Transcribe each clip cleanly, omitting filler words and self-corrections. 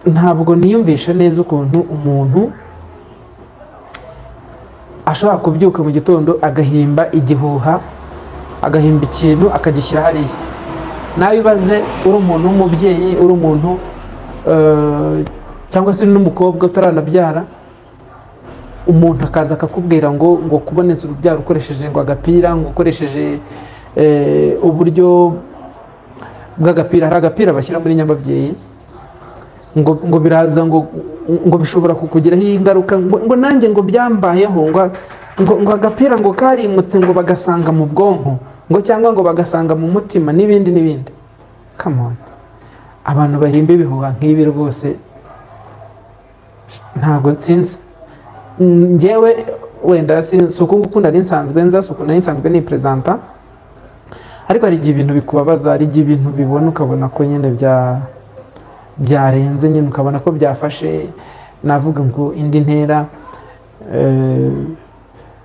Ntabwo niyumvisha neza ukuntu umuntu ashobora kubyuka mu gitondo agahimba igihuha, agahimba ikintu akagishyira hariya. Nawe ibaze uri umuntu w'umubyeyi, uri umuntu cyangwa se n'umukobwa utaranabyara, umuntu akaza akakubwira ngo kuboneza urubyaro ukoresheje ngo agapira, ngo ukoresheje uburyo bw'agapira. Hari agapira bashyira muri nyababyeyi ngo biraza ngo bishobora kukugiraho ingaruka, ngo nanjye ngo byambayeho, ngo agapira ngo karimutse ngo bagasanga mu bwonko, ngo cyangwa ngo bagasanga mu mutima n'ibindi n'ibindi. Come on, abantu bahimba ibihuha nk'ibi rwose ntabwo nsinzi. Njyewe wenda si uku nguku nari nsanzwe nza, si uku nari nsanzwe nipresenta, ariko hari igihe ibintu bikubabaza, hari igihe ibintu bibona ukabona ko nyine byarenze nyine, ukabona ko byafashe navuga ngo indi ntera,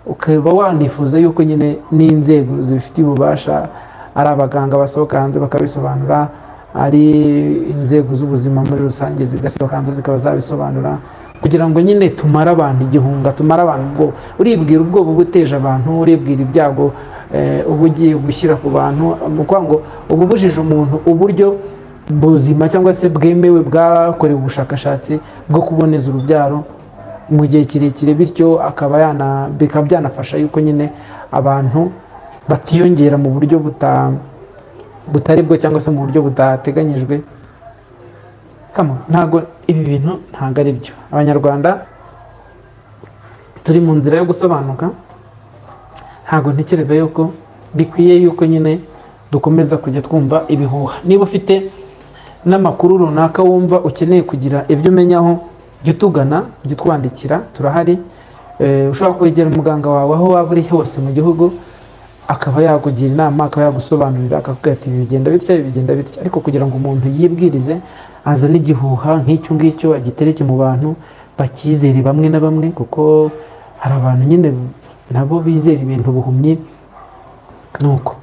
ukaba wanifuza yuko nyine n'inzego zibifitiye ububasha, ari abaganga basohoka hanze bakabisobanura, ari inzego z'ubuzima muri rusange zigasohoka hanze zikaba zabisobanura, kugira ngo nyine tumare abantu igihunga, tumare abantu ubwoba. Uribwira ubwoba uba uteje abantu, uribwira ibyago uba ugiye gushyira ku bantu, ni ukuvuga ngo uba ubujije umuntu uburyo buzima cyangwa se bwemewe bwakorewe ubushakashatsi bwo kuboneza urubyaro mu gihe kirekire, bityo akaba bikaba byanafasha yuko nyine abantu batiyongera mu buryo butari bwo cyangwa se mu buryo budateganyijwe. Ntabwo ibi bintu ntabwo ari byo. Abanyarwanda turi mu nzira yo gusobanuka, ntabwo ntekereza yuko bikwiye yuko nyine dukomeza kujya twumva ibihuha. Niba ufite n'amakuru runaka wumva ukeneye kugira ibyo umenyaho, jya utugana, jya utwandikira, turahari. Ushobora kwegera umuganga wawe aho waba uri hose mu gihugu, akaba yakugira inama, akaba yagusobanurira, akakubwira ati ibi bigenda bitya, ibi bigenda bitya. Ariko kugira ngo umuntu yibwirize azane igihuha nk'icyo ngicyo agitereke mu bantu bakizere bamwe na bamwe, kuko hari abantu nyine nabo bizera ibintu buhumyi, nuko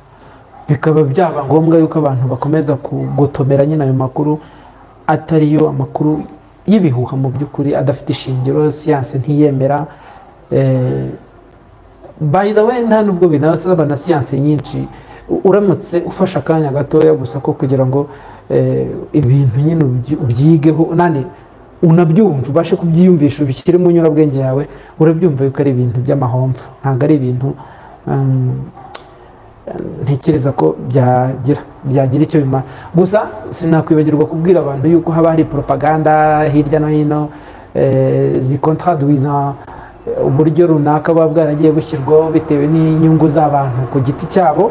bikaba byaba ngombwa yuko abantu bakomeza kugotomera nyine ayo makuru atariyo, amakuru y'ibihuha mu by'ukuri adafite ishingiro, siyanse ntiyemera. By the way, nta nubwo binasaba na siyanse nyinshi, uramutse ufashe akanya gatoya gusa ko kugira ngo ibintu nyine ubyigeho, nani unabyumva, ubashe kubyiyumvisha, ubishyire mu nyurabwenge yawe, urabyumva yuko ari ibintu by'amahomvu, ntabwo ari ibintu ntekereza ko byagira icyo bimara. Gusa sinakwibagirwa kubwira abantu yuko haba hari propaganda hirya no hino zikontraduiza uburyo runaka buba bwaragiye bushyirwaho bitewe n'inyungu z'abantu ku giti cyabo.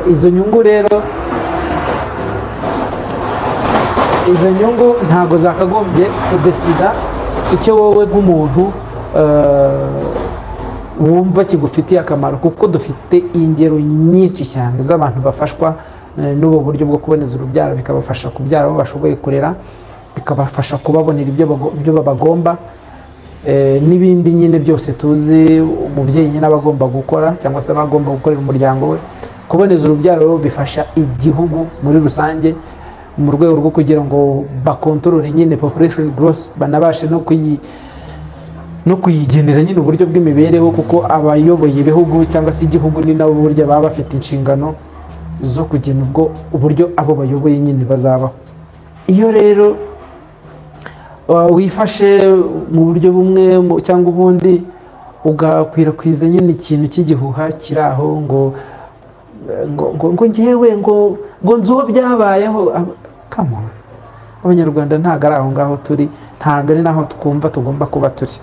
Izo nyungu rero, izo nyungu ntabwo zakagombye kudesida icyo wowe nk'umuntu wumva kigufitiye akamaro, kuko dufite ingero nyinshi cyane z'abantu bafashwa n'ubu buryo bwo kuboneza urubyaro, bikabafasha kubyara abo bashoboye kurera, bikabafasha kubabonera ibyo babagomba, n'ibindi nyine byose tuzi umubyeyi nyine aba agomba gukora cyangwa se aba agomba gukorera umuryango we. Kuboneza urubyaro bifasha igihugu muri rusange mu rwego rwo kugira ngo bakontorore nyine population growth, banabashe no kuyigenera nyine uburyo bw'imibereho, kuko abayoboye ibihugu cyangwa se igihugu ni nabo burya baba bafite inshingano zo kugena ubwo uburyo abo bayoboye nyine bazabaho. Iyo rero wifashe mu buryo bumwe cyangwa ubundi ugakwirakwiza nyine ikintu cy'igihuha kiri aho ngo ngo ngo ngewe ngo nzi uwo byabayeho, come on, Abanyarwanda ntabwo ari aho ngaho turi, ntabwo ari naho twumva tugomba kuba turi.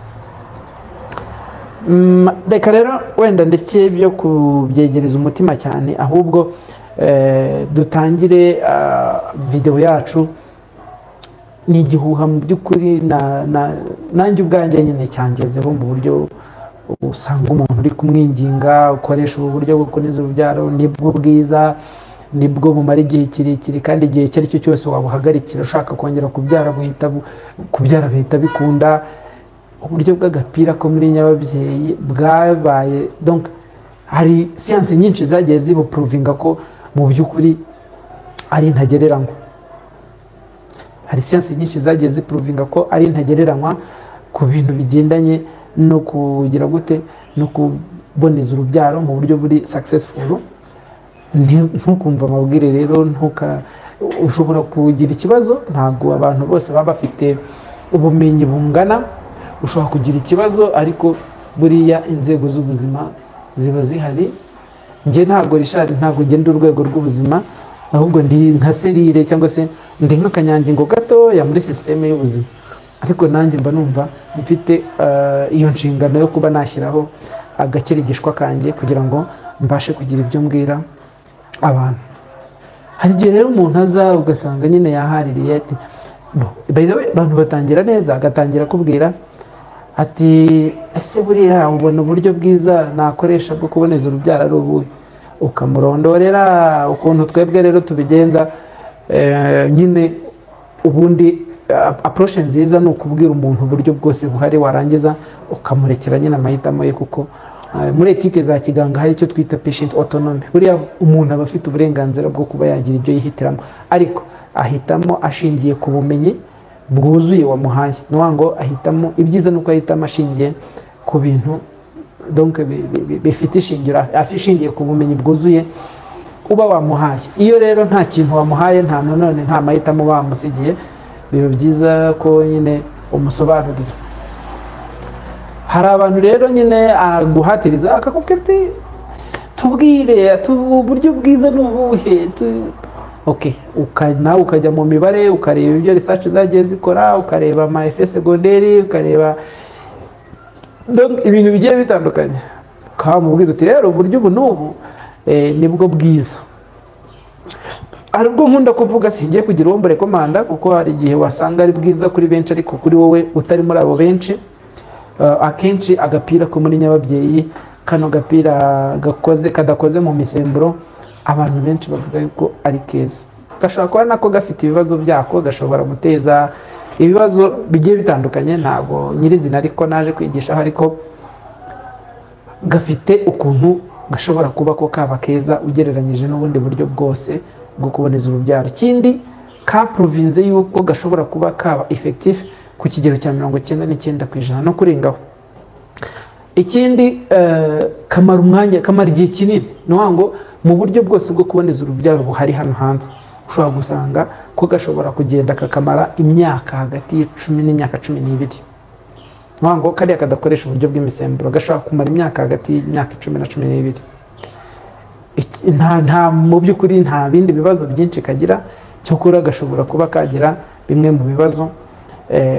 Reka rero wenda ndetse byo kubyegereza umutima cyane, ahubwo dutangire video yacu. Ni igihuha mu by'ukuri, nanjye ubwanjye nyine cyangezeho mu buryo usanga umuntu uri kumwinginga ukoresha ubu buryo bwo kuboneza urubyaro, nibwo bwiza, nibwo bumara igihe kirekire, kandi igihe icyo ari cyo cyose wabuhagarikira ushaka kongera kubyara kubyara bihita bikunda. Uburyo bw'agapira ko muri nyababyeyi bwabaye, donc hari siyanse nyinshi zagiye zibuprovinga ko mu by'ukuri ari ntagereranywa. Hari siyansi nyinshi zagiye ziprovinga ko ari ntagereranywa ku bintu bigendanye no kugira gute, no kuboneza urubyaro mu buryo buri successful. Ntukumva amabwire rero, ushobora kugira ikibazo. Ntabwo abantu bose baba bafite ubumenyi bungana, ushobora kugira ikibazo, ariko buriya inzego z'ubuzima ziba zihari. Njye ntabwo Richard, ntabwo ngenda urwego rw'ubuzima, ahubwo ndi nka serire cyangwa se ndi nk'akanyangingo gatoya muri sisiteme y'ubuzima, ariko nanjye mba numva mfite iyo nshingano yo kuba nashyiraho agakirigishwa kanjye kugira ngo mbashe kugira ibyo mbwira abantu. Hari igihe rero umuntu aza ugasanga nyine yahaririye ati, by the way, abantu batangira neza, agatangira kubwira ati ese buriya ubona uburyo bwiza nakoresha bwo kuboneza urubyaro ari ubuhe? Ukamurondorera ukuntu twebwe rero tubigenza. Nyine ubundi approche nziza ni ukubwira umuntu uburyo bwose buhari, warangiza ukamurekera nyine amahitamo ye, kuko muri ethique za kiganga hari icyo twita patient autonomy. Buriya umuntu aba afite uburenganzira bwo kuba yagira ibyo yihitiramo, ariko ahitamo ashingiye ku bumenyi bwuzuye wamuhaye. Ni ukuvuga ngo ahitamo, ibyiza ni uko ahitamo ashingiye ku bintu donc bifite ishingiro, ashingiye ku bumenyi bwuzuye uba wamuhaye. Iyo rero nta kintu wamuhaye, nta nanone nta mahitamo wamusigiye, biba byiza ko nyine umusobanurira. Hari abantu rero nyine aguhatiriza akakubwira ati tubwire uburyo bwiza ni ubuhe. Okay, nawe ukajya mu mibare, ukareba ibyo research zagiye zikora, ukareba ama effet secondaire, ukareba donc ibintu bigiye bitandukanye, ukamubwira uti rero uburyo ubu n'ubu nibwo bwiza. Hari ubwo nkunda kuvuga, singiye kugira uwo mbarekomanda, kuko hari igihe wasanga ari bwiza kuri benshi ariko kuri wowe utari muri abo benshi. Akenshi agapira ko muri nyababyeyi, kano gapira gakoze kadakoze mu misemburo, abantu benshi bavuga yuko ari keza. Gashobora kuba nako gafite ibibazo byako, gashobora guteza ibibazo bigiye bitandukanye, ntabwo nyirizina ariko naje kwigishaho, ariko gafite ukuntu gashobora kuba ko kaba keza ugereranyije n'ubundi buryo bwose bwo kuboneza urubyaro. Ikindi, kaprovinze yuko gashobora kuba kaba effective ku kigero cya 99% no kurengaho. Ikindi, kamara umwanya, kamara igihe kinini. Ni ukuvuga ngo mu buryo bwose bwo kuboneza urubyaro buhari hano hanze, ushobora gusanga ko gashobora kugenda kakamara imyaka hagati y'icumi n'imyaka 12. Ni ukuvuga ngo kariya kadakoresha uburyo bw'imisemburo gashobora kumara imyaka hagati y'imyaka 10 na 12. Nta mu by'ukuri nta bindi bibazo byinshi kagira, cyokora gashobora kuba kagira bimwe mu bibazo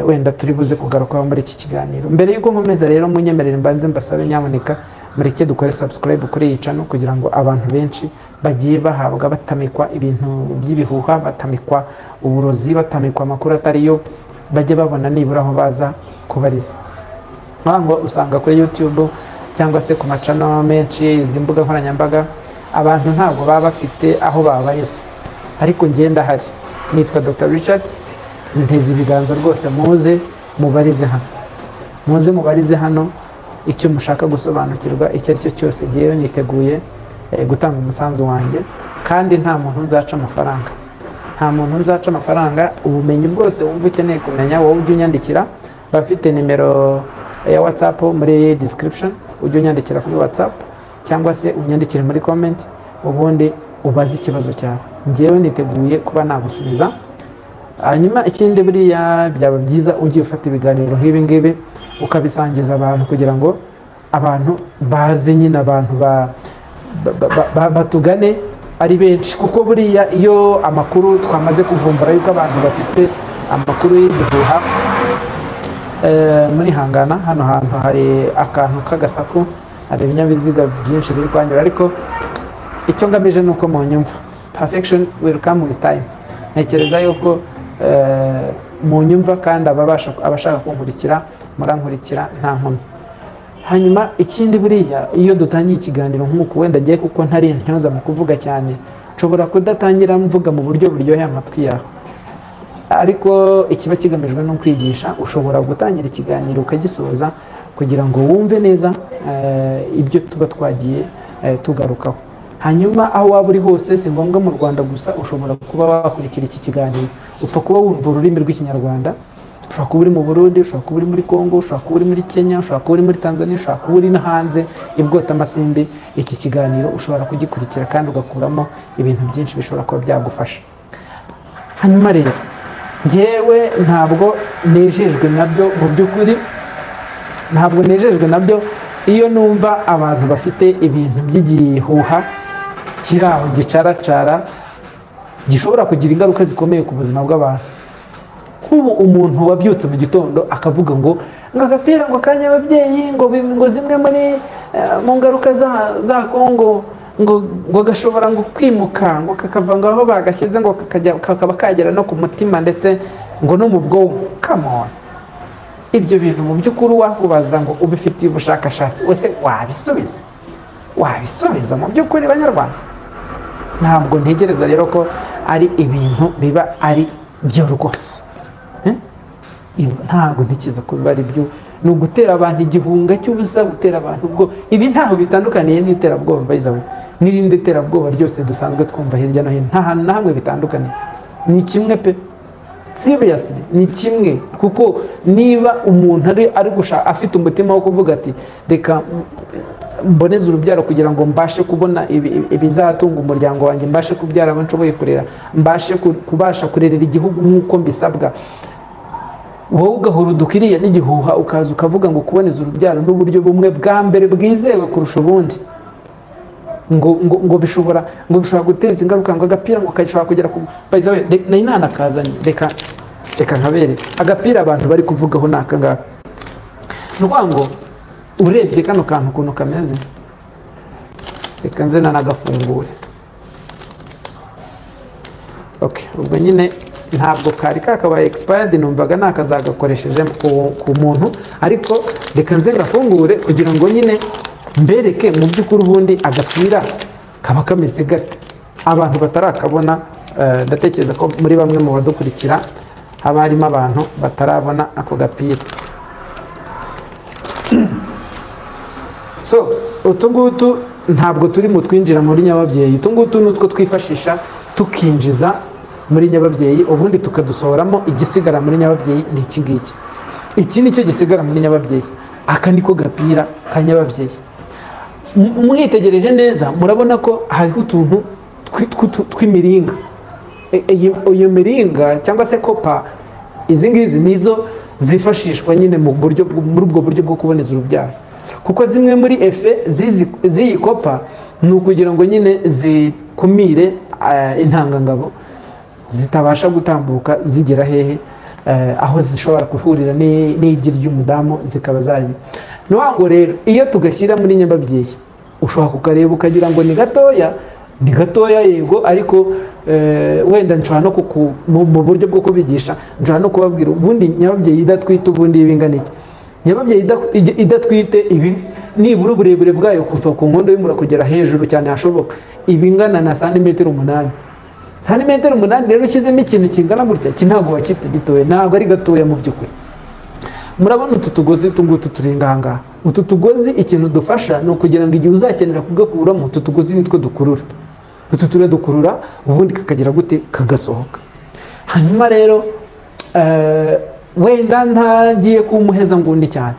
wenda turi buze kugarukaho muri iki kiganiro. Mbere y'uko nkomeza rero, munyemerere mbanze mbasabe, nyamuneka mureke dukore subscribe kuri iyi channel, kugira ngo abantu benshi bagiye bahabwa batamikwa ibintu by'ibihuha, batamikwa uburozi, batamikwa amakuru atariyo, bajye babona nibura aho baza kubariza. Ngo usanga kuri YouTube cyangwa se ku macano menshi, izi mbuga nkoranyambaga, abantu ntabwo baba bafite aho babariza, ariko ngenda hari nitwa Dr Richard, nteze ibiganza rwose, muze mubarize hano, muze mubarize hano icyo mushaka gusobanukirwa icyo ari cyo cyose. Ngewe niteguye gutanga umusanzu wanjye, kandi nta muntu nzaca amafaranga, nta muntu nzaca amafaranga. Ubumenyi bwose wumva ukeneye kumenya, wowe ujye unyandikira, bafite nimero ya WhatsApp muri description, ujye unyandikira kuri WhatsApp cyangwa se unyandikire muri comment, ubundi ubaze ikibazo cyawe, ngewe niteguye kuba nagusubiza. Hanyuma ikindi, buriya byaba byiza ugiye ufata ibiganiro nk'ibi ngibi ukabisangiza abantu, kugira ngo abantu baze nyine, abantu batugane ari benshi, kuko buriya iyo amakuru twamaze kuvumbura yuko abantu bafite amakuru y'ibihuha. Muri hangana hano hantu hari akantu k'agasaku, hari ibinyabiziga byinshi biri kwanyura, ariko icyo ngamije ni uko munyumva. Perfection will come with time. Ntekereza yuko munyumva, kandi abashaka kunkurikira murankurikira nta nkomyi. Hanyuma ikindi, buriya iyo dutangiye ikiganiro nk'uku, wenda agiye kuko ntari intyoza mu kuvuga cyane, nshobora kudatangira mvuga mu buryo buryoheye amatwi yawe, ariko ikiba kigamijwe no kwigisha. Ushobora gutangira ikiganiro ukagisoza kugira ngo wumve neza ibyo tuba twagiye tugarukaho. Hanyuma aho waba uri hose, si ngombwa mu Rwanda gusa, ushobora kuba wakurikira iki kiganiro, upfa kuba wumva ururimi rw'Ikinyarwanda. Ushobora kuba uri mu Burundi, ushobora kuba uri muri Congo, ushobora kuba uri muri Kenya, ushobora kuba uri muri Tanzania, ushobora kuba uri no hanze ibwota amasimbi. Iki kiganiro ushobora kugikurikira kandi ugakuramo ibintu byinshi bishobora kuba byagufasha. Hanyuma rero njyewe ntabwo nejejwe nabyo mu by'ukuri, ntabwo nejejwe nabyo iyo numva abantu bafite ibintu by'igihuha kiri aho gicaracara gishobora kugira ingaruka zikomeye ku buzima bw'abantu. Nk'ubu umuntu wabyutse mu gitondo akavuga ngo agapira ngo kanya ababyeyi ngo zimwe muri mu ngaruka za Kongo ngo gashobora ngo kwimuka ngo kakava ngo aho bagashyize ngo kakaba kagera no ku mutima ndetse ngo no mu bwonko. Come on, ibyo bintu mu by'ukuri wakubaza ngo ubifitiye ubushakashatsi wese wabisubiza? Wabisubiza mu by'ukuri Banyarwanda? Ntabwo ntegereza rero ko ari ibintu biba ari byo rwose. Ntabwo ntekereza ko biba ari byo. Ni ugutera abantu igihunga cy'ubusa, gutera abantu ubwo. Ibi ntaho bitandukaniye n'iterabwoba by the way, n'irindi terabwoba ryose dusanzwe twumva hirya no hino. Nta hantu na hamwe bitandukaniye, ni kimwe pe, seriously ni kimwe. Kuko niba umuntu ari gushaka afite umutima wo kuvuga ati reka mboneze urubyaro kugira ngo mbashe kubona ibizatunga umuryango wanjye, mbashe kubyara abo nshoboye kurera, mbashe kubasha kurerera igihugu nk'uko mbisabwa, wowe ugahora udukiriye n'igihuha ukaza ukavuga ngo kuboneza urubyaro n'uburyo bumwe bwa mbere bwizewe kurusha ubundi, ngo bishobora guteza ingaruka, ngo agapira ngo kashobora kugera ku by the way nari nanakazanye, reka nkabere agapira abantu bari kuvugaho naka ngaka. Ni ukuvuga ngo urebye kano kantu ukuntu kameze, reka nze nanagafungure. Okay, ubwo nyine ntabwo kari kakabaye expired, numvaga nakazagakoresheje ku muntu, ariko reka nze ngafungure kugira ngo nyine mbereke mu by'ukuri ubundi agapira kaba kameze gate. Abantu batarakabona, ndatekereza ko muri bamwe mu badukurikira haba harimo abantu batarabona ako gapira. So utu ngutu ntabwo turi mu twinjira muri nyababyeyi, utu ngutu ni utwo twifashisha tukinjiza muri nyababyeyi, ubundi tukadusohoramo. Igisigara muri nyababyeyi ni iki ngiki, iki nicyo gisigara muri nyababyeyi. Aka niko gapira ka nyababyeyi. Mwitegereje neza murabona ko hariho utuntu tw'imiringa. Iyo miringa cyangwa se kopa, izi ngizi nizo zifashishwa nyine mu buryo muri ubwo buryo bwo kuboneza urubyaro, kuko zimwe muri efe z'iyi kopa ni ukugira ngo nyine zikumire intangangabo zitabasha gutambuka zigera hehe aho zishobora guhurira n'igi ry'umudamu zikaba zayi. Ngo rero iyo tugashyira muri nyababyeyi ushobora kukareba ukagira ngo ni gatoya, ni gatoya yego, ariko wenda nshobora no mu buryo bwo kubigisha nshobora no kubabwira ubundi nyababyeyi idatwite ubundi ibingana iki. Nyababyeyi idatwite ibi nibura uburebure bwayo kuva ku nkondo y'umura kugera hejuru cyane hashoboka ibingana na santimetero 8. Santimetero 8 rero ushyizemo ikintu kingana gutya, iki ntabwo wakita gitoya, ntabwo ari gatoya mu by'ukuri. Murabona utu tugozi utu ngutu turi ngaha. Utu tugozi ikintu dufasha ni ukugira ngo igihe uzakenera kugakuramo utu tugozi nitwo dukurura, utu turadukurura ubundi kakagira gute, kagasohoka. Hanyuma rero wenda ntagiye kumuheza ngundi cyane,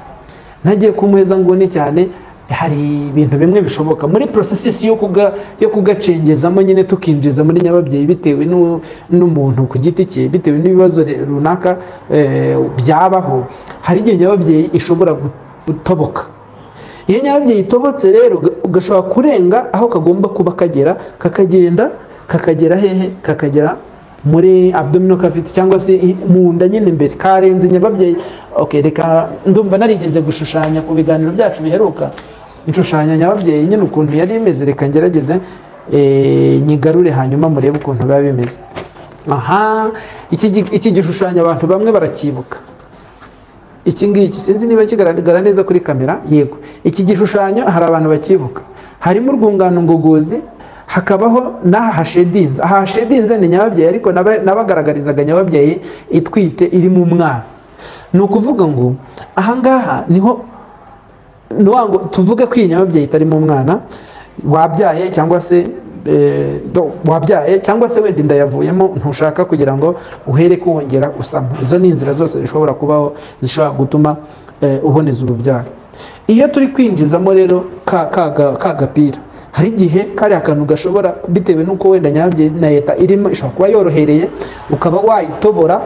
ntagiye kumuheza ngundi cyane, hari ibintu bimwe bishoboka muri processes yo kugacengezamo nyine tukinjiza muri nyababyeyi bitewe n'umuntu ku giti cye, bitewe n'ibibazo runaka byabaho. Hari igihe nyababyeyi ishobora gutoboka. Iyo nyababyeyi itobotse rero ugashobora kurenga aho kagomba kuba kagera, kakagenda kakagera hehe, kakagera muri abdominal cavity cyangwa se mu nda nyine imbere, karenze nyababyeyi. Okay, reka ndumva narigeze gushushanya ku biganiro byacu biheruka, inshushanya nyababyeyi nyine ukuntu yari imeze. Reka ngerageze nyigarure hanyuma murebe ukuntu biba bimeze. Aha, iki gishushanyo abantu bamwe barakibuka. Iki ngiki sinzi niba kigaragara neza kuri kamera, yego. Iki gishushanyo hari abantu bakibuka. Harimo urwungano ngogozi, hakabaho n'aha hashedinze. Aha hashedinze ni nyababyeyi, ariko nabagaragarizaga nyababyeyi itwite iri mu mwana. Ni ukuvuga ngo aha ngaha niho ngo tuvuge ko iyi nyababyeyi itari mu mwana. Wabyaye cyangwa se wabyaye cyangwa se wenda inda yavuyemo, ntushaka kugira ngo uhere kuwongera usama. Izo ni inzira zose zishobora kubaho zishobora gutuma uboneza urubyaro. Iyo turi kwinjizamo rero ka gapira, hari igihe kari akantu gashobora, bitewe n'uko wenda nyababyeyi na leta irimo ishobora kuba yorohereye, ukaba wayitobora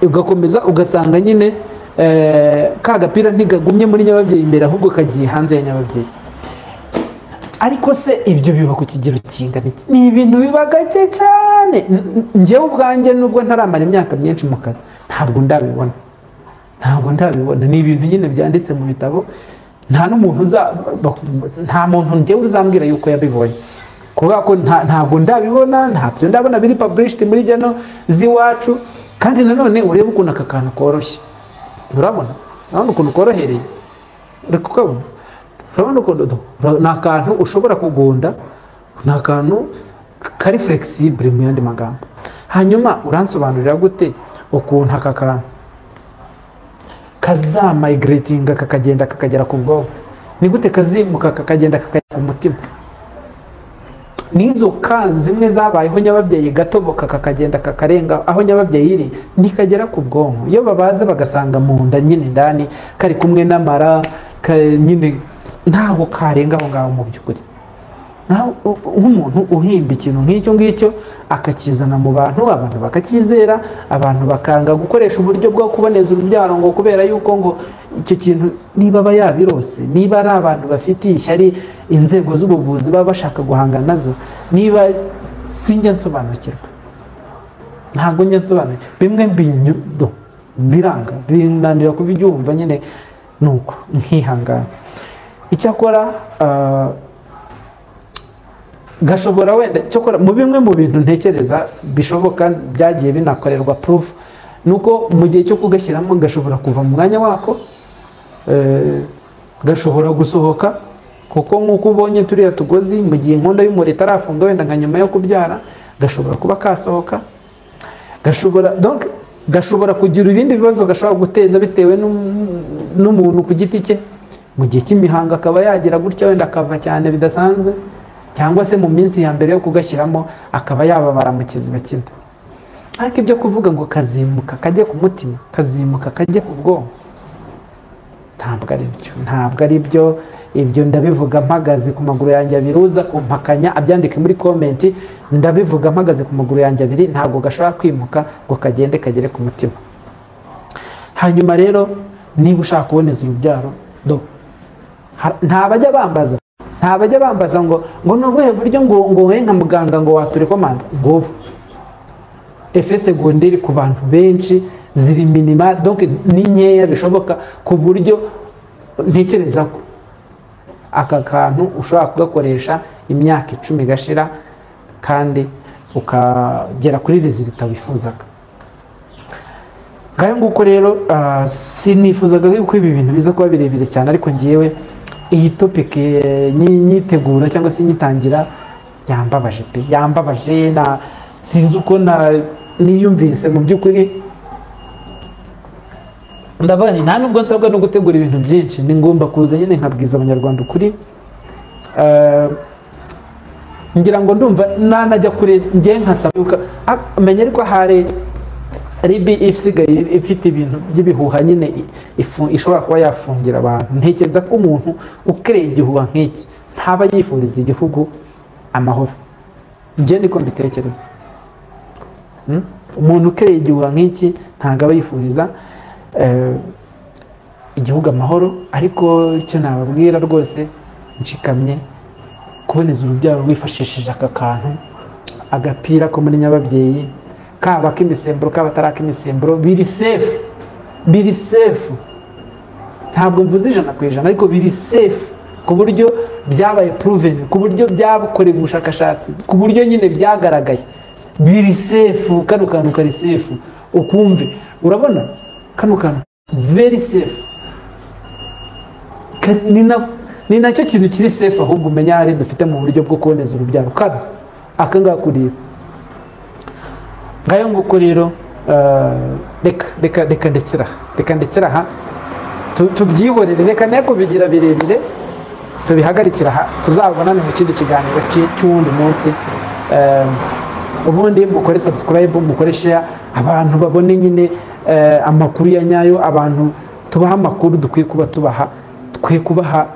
ugakomeza ugasanga nyine ka gapira ntigagumye muri nyababyeyi imbere, ahubwo kagiye hanze ya nyababyeyi. Ariko se ibyo biba ku kigero kingana iki? Ni ibintu biba gake cyane. Njyewe ubwanjye nubwo ntaramara imyaka myinshi mu kazi, ntabwo ndabibona. Ni ibintu nyine byanditse mu bitabo, nta n'umuntu nta muntu njyewe uzambwira yuko yabibonye, kubera ko ntabwo ndabibona, ntabyo ndabona biri published muri jano z'iwacu. Kandi nanone urebe ukuntu aka kantu koroshye, urabona ukuntu korohereye, uri kukabona, urabona ukuntu ni akantu ushobora kugunda, ni akantu kari flexible mu yandi magambo. Hanyuma uransobanurira gute ukuntu aka kantu kazamigratinga kakagenda kakagera ku bwonko? Ni gute kazimuka kakagenda kakagera ku mutima? Nizo kazi zimwe zabayeho nyababyeyi gatoboka kakagenda kakarenga aho nyababyeyi iri, ntikagera ku bwonko. Iyo babaze bagasanga mu nda nyine ndani kari kumwe n'amara nyine, ntabwo karenga aho ngaho mu by'ukuri. Nk'umuntu uhimba ikintu nk'icyo ngicyo akakizana mu bantu, abantu bakakizera, abantu bakanga gukoresha uburyo bwo kuboneza urubyaro ngo kubera yuko ngo icyo kintu niba aba yabirose, niba ari abantu bafitiye ishyari inzego z'ubuvuzi baba bashaka guhangana nazo, niba sinjya nsobanukirwa, ntabwo njya nsobanukirwa, bimwe biranga binanira kubyumva nyine, nuko nkihangana. Icyakora gashobora wenda cyokora mu bimwe mu bintu ntekereza bishoboka byagiye binakorerwa proof, nuko mu gihe cyo kugashyiramo gashobora kuva mu mwanya wako, gashobora gusohoka, kuko nk'uko ubonye turiya tugozi mu gihe inkondo y'umura itarafunga wenda nka nyuma yo kubyara, gashobora kuba kasohoka, gashobora donc gashobora kugira ibindi bibazo gashobora guteza bitewe n'umuntu ku giti cye. Mu gihe cy'imihango akaba yagira gutya wenda akava cyane bidasanzwe, cyangwa se mu minsi ya mbere yo kugashyiramo akaba yababara mu kiziba cy'inda. Ariko ibyo kuvuga ngo kazimuka kajye ku mutima, kazimuka kajye ku bwonko, ntabwo ari byo, ntabwo ari byo. Ibyo ndabivuga mpagaze ku maguru yanjye abiri, uza kumpakanya abyandike muri comment, ndabivuga mpagaze ku maguru yanjye abiri, ntabwo gashobora kwimuka ngo kagende kagere ku mutima. Hanyuma rero niba ushaka kuboneza urubyaro, nta bajya bambaza ngo ni ubuhe buryo ngo we nka muganga ngo waturekomanda, ngo ubu effet secondaire ku bantu benshi ziri minimal, donc ni nkeya bishoboka, ku buryo ntekereza ko aka kantu ushobora kugakoresha imyaka 10 gashira kandi ukagera kuri resultat wifuzaga. Ngayo nguko rero, sinifuzaga yuko ibi bintu biza kuba birebire cyane, ariko ngiyewe iyi topic nyitegura cyangwa se nyitangira yambabaje pe, yambabaje, na sinzi uko niyumvise mu by'ukuri. Ndavuga nti nta nubwo nsabwa no gutegura ibintu byinshi, ni ngomba kuza nyine nkabwiza abanyarwanda ukuri. Ngira ngo ndumva nanajya kure ngiye nkasaba menya, ariko hari RIB isigaye ifite ibintu by'ibihuha nyine ishobora kuba yafungira abantu. Ntekereza ko umuntu ukereye igihuha nk'iki ntaba yifuriza igihugu amahoro, njye niko mbitekereza. Umuntu ukereye igihuha nk'iki ntabwo aba yifuriza igihugu amahoro. Ariko icyo nababwira rwose nshikamye, kuboneza urubyaro wifashishije aka kantu, agapira ko muri nyababyeyi, kaba k'imisemburo kaba atari ak'imisemburo, biri safe, biri safe. Ntabwo mvuze 100% ariko biri safe, ku buryo byabaye proven, ku buryo byakorewe ubushakashatsi, ku buryo nyine byagaragaye, biri safe. Kano kantu kari safe, ukumve urabona kano kantu very safe. Ni nacyo kintu kiri safe, ahubwo umenya hari dufite mu buryo bwo kuboneza urubyaro kano aka ngaka ureba. Ngayo nguko rero, reka ndekera, reka ndekera aha, tubyihorere, reka ne kubigira birebire. Tubihagarikira aha, tuzabonane mu kindi kiganiro cy'uwundi munsi. Ubundi mukore subscribe, mukore share, abantu babone nyine amakuru ya nyayo. Abantu tubaha amakuru dukwiye kuba tubaha, twe kubaha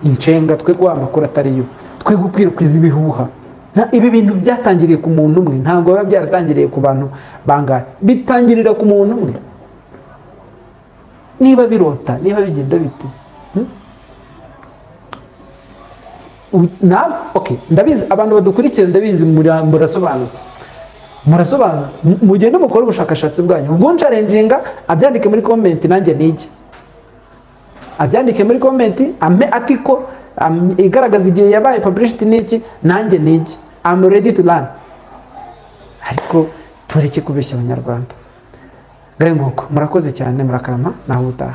inshenga, twe kubaha amakuru atari yo, twe gukwirakwiza ibihuha. Ibi bintu byatangiriye ku muntu umwe, ntabwo biba byaratangiriye ku bantu bangahe, bitangirira ku muntu umwe. Niba birota, niba bigenda bite, okay, ndabizi abantu badukurikira, ndabizi murasobanutse, mugende mukore ubushakashatsi bwanyu. Ubwo nsharenjinga abyandike muri comment, nanjye nige abyandike muri comment, ampe article igaragaza igihe yabaye published n'iki, nanjye nige. I'm ready to learn. Ariko tureke kubeshya abanyarwanda. Ngahe nguko, murakoze cyane, murakarama, naho utaha.